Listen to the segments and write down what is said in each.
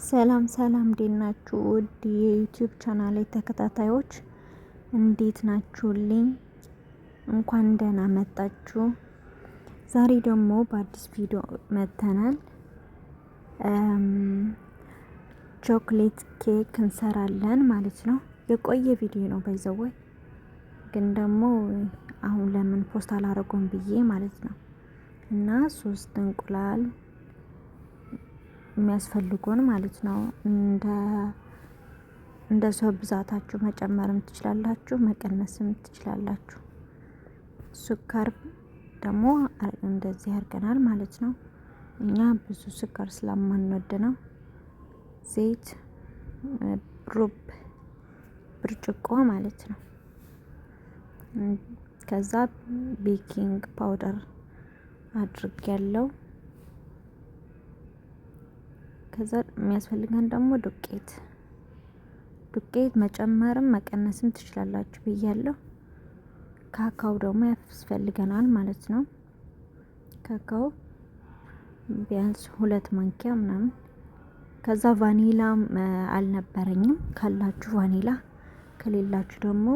ሰላም ሰላም፣ እንዴት ናችሁ? ውድ የ YouTube ቻናል ተከታታዮች እንዴት ናችሁልኝ? እንኳን ደህና መጣችሁ። ዛሬ ደግሞ በአዲስ ቪዲዮ መጥተናል። ቾክሌት ኬክ እንሰራለን ማለት ነው። የቆየ ቪዲዮ ነው by the way፣ ግን ደግሞ አሁን ለምን post አላረገውም ብዬ ማለት ነው። እና 3 እንቁላል የሚያስፈልጉን ማለት ነው። እንደ ሰው ብዛታችሁ መጨመርም ትችላላችሁ፣ መቀነስም ትችላላችሁ። ስኳር ደግሞ እንደዚህ አድርገናል ማለት ነው። እኛ ብዙ ስኳር ስለማንወድ ነው። ዘይት ሩብ ብርጭቆ ማለት ነው። ከዛ baking powder አድርጌያለሁ። ከዛ የሚያስፈልገን ደግሞ ዱቄት ዱቄት መጨመርም መቀነስም ትችላላችሁ ብያለሁ። ካካው ደግሞ ያስፈልገናል ማለት ነው። ካካው ቢያንስ 2 ማንኪያ ምናምን። ከዛ ቫኒላ አልነበረኝም፣ ካላችሁ ቫኒላ ከሌላችሁ ደግሞ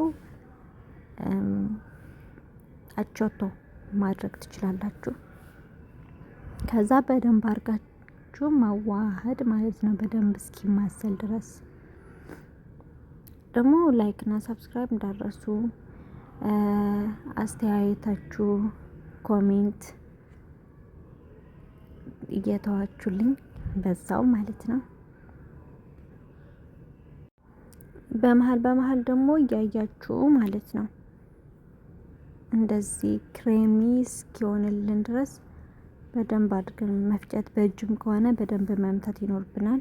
አቾቶ ማድረግ ትችላላችሁ። ከዛ በደንብ አድርጋችሁ ማዋሃድ ማለት ነው፣ በደንብ እስኪማሰል ድረስ። ደግሞ like እና subscribe እንዳትረሱ፣ አስተያየታችሁ comment እየተዋችሁልኝ በዛው ማለት ነው። በመሀል በመሀል ደግሞ እያያችሁ ማለት ነው። እንደዚህ creamy እስኪሆንልን ድረስ በደንብ አድርገን መፍጨት፣ በእጅም ከሆነ በደንብ መምታት ይኖርብናል።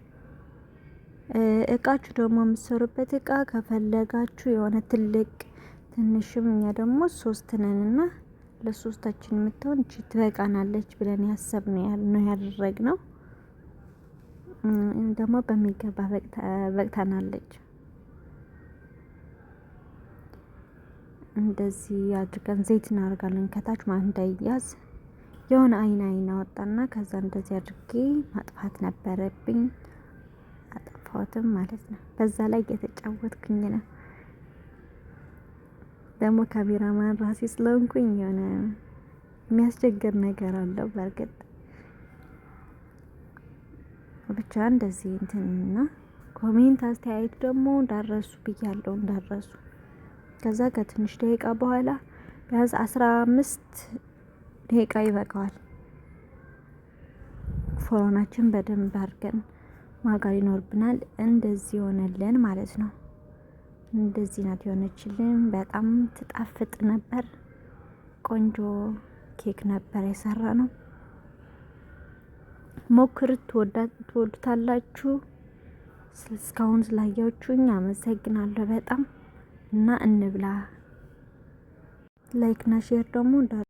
እቃችሁ ደግሞ የምትሰሩበት እቃ ከፈለጋችሁ የሆነ ትልቅ ትንሽም፣ እኛ ደግሞ 3 ነንና ለሶስታችን የምትሆን እቺ ትበቃናለች ብለን ያሰብነው ነው ያደረግነው። ደግሞ በሚገባ በቅታናለች። እንደዚህ አድርገን ዘይት እናደርጋለን ከታች ማለት እንዳይያዝ። የሆነ አይን አይን አወጣና ከዛ እንደዚህ አድርጌ ማጥፋት ነበረብኝ። አጠፋሁትም ማለት ነው። በዛ ላይ እየተጫወትኩኝ ነው። ደግሞ ካሜራማን ራሴ ስለሆንኩኝ የሆነ የሚያስቸግር ነገር አለው በእርግጥ። ብቻ እንደዚህ እንትንና comment አስተያየት ደግሞ እንዳትረሱ ብያለሁ፣ እንዳትረሱ። ከዛ ከትንሽ ደቂቃ በኋላ ቢያንስ 15 ደቂቃ ይበቃዋል። ፎሮናችን በደንብ አድርገን ማጋር ይኖርብናል። እንደዚህ ሆነልን ማለት ነው። እንደዚህ ናት የሆነችልን። በጣም ትጣፍጥ ነበር። ቆንጆ ኬክ ነበር የሰራነው። ሞክሩት፣ ትወዱታላችሁ። እስካሁን ስላያችሁኝ አመሰግናለሁ በጣም እና እንብላ። like እና share ደግሞ